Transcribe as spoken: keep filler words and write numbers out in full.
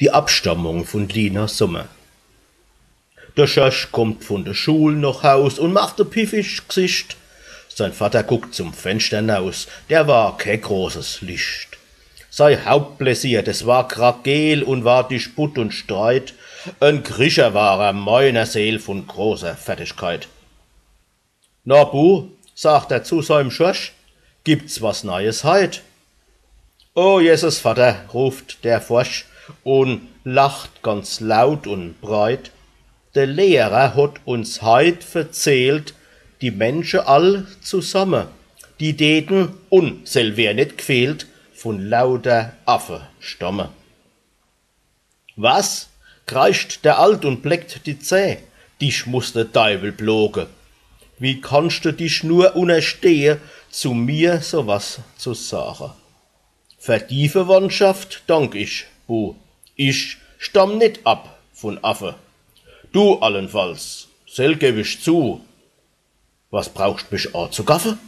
Die Abstammung vun Lina Sommer. De Schorsch kommt vun de Schul noch Haus un macht e piffisch G'sicht. Sein Vatter guckt zum Fenster naus, der war ke großes Licht. Sei Hauptpläsier, des war Krakeel un war Disput un Streit. En Krischer war er, meiner Seel, vun großer Fertigkeit. „Na Bu“, sagt er zu seim Schorsch, „gibt's was Neies heit?“ „O Jesus, Vatter“, ruft der forsch un lacht ganz laut un breit, „de Lehrer hot uns heit verzählt, die Mensche all zusamme, die däten, un sell wär net g'fehlt, vun lauter Affe stamme.“ „Was?“, kreischt der Alt un bleckt die Zäh. „Dich muss de Deiwel ploge. Wie kannst du dich nur unnerstehe, zu mir so was zu sage? Fer die Verwandtschaft dank ich, Bu. Ich stamm net ab vun Affe. Du allenfalls, sell geb ich zu. Was brauchst mich azugaffe?“